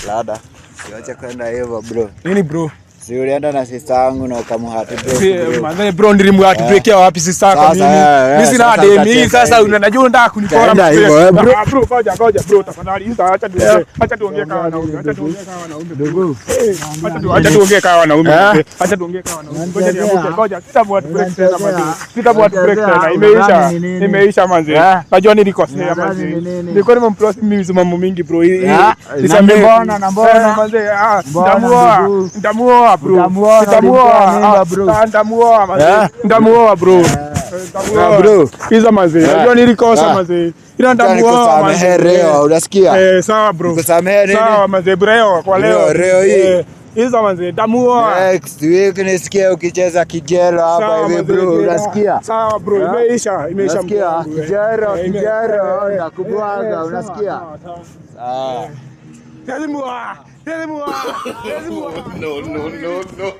Lada. Siwache kwenda hivyo, bro. Nini, bro? Si ulienda na sister yangu na ukamuheartbreak, Si, bro? manze, bro, nilimuheartbreakia wapi sister yako Sasa, mimi? Mimi sina sasa demi hii utacheka sasa hivi. unajua unataka kunipora Utaenda mzee. hivyo, eh, bro. Ah, bro, ngoja ngoja, bro, tafadhali. Hizo acha tuongee. Acha tuongee kama wanaume. Acha tuongee kama wanaume. Ndugu. Acha tuongee kama wanaume. Eh? Mzee. Acha tuongee kama wanaume. Ngoja niamke. Unanichezea. Ngoja sitamuheartbreak tena, manze. Unanichezea. Sitamuheartbreak tena. Unanichezea. Imeisha. Unadhani ni nini? Imeisha, manze. Eh? Najua nilikosea, Unadhani manze. ni nini? Nilikuwa nimempromise mimi mambo mingi, bro. Eh? Nisamehe. Na mbona, na mbona? Eh, manze, ah, Mbona, nitamuoa. ndugu? Nitamuoa, bro. Utamuoa, Nitamuoa. ulimpea mimba, Ah, bro. ah, nitamuoa, manze. Eh? Nitamuoa, bro. Eh, Nitamuoa. bro. Hizo, manze. Najua nilikosa, Ah. manze. Ila nitamuoa, Nikusamehe manze. leo, unasikia? Eh, sawa, bro. Nikusamehe nini? Sawa, manze, bro, kwa leo. Leo, leo hii. Eh, hizo, manze, nitamuoa. Next week nisikie ukicheza kijero hapa Sawa, hivi, manze, bro, jera. unasikia? Sawa, bro, Eh? imeisha, imeisha, Unasikia? mtu wangu, eh. Kijero, Eh, kijero, eh, nakubwaga, eh, unasikia? sawa, sawa, sawa. Ah. Siwezi muoa, siwezi muoa, siwezi muoa. No, no, no, no.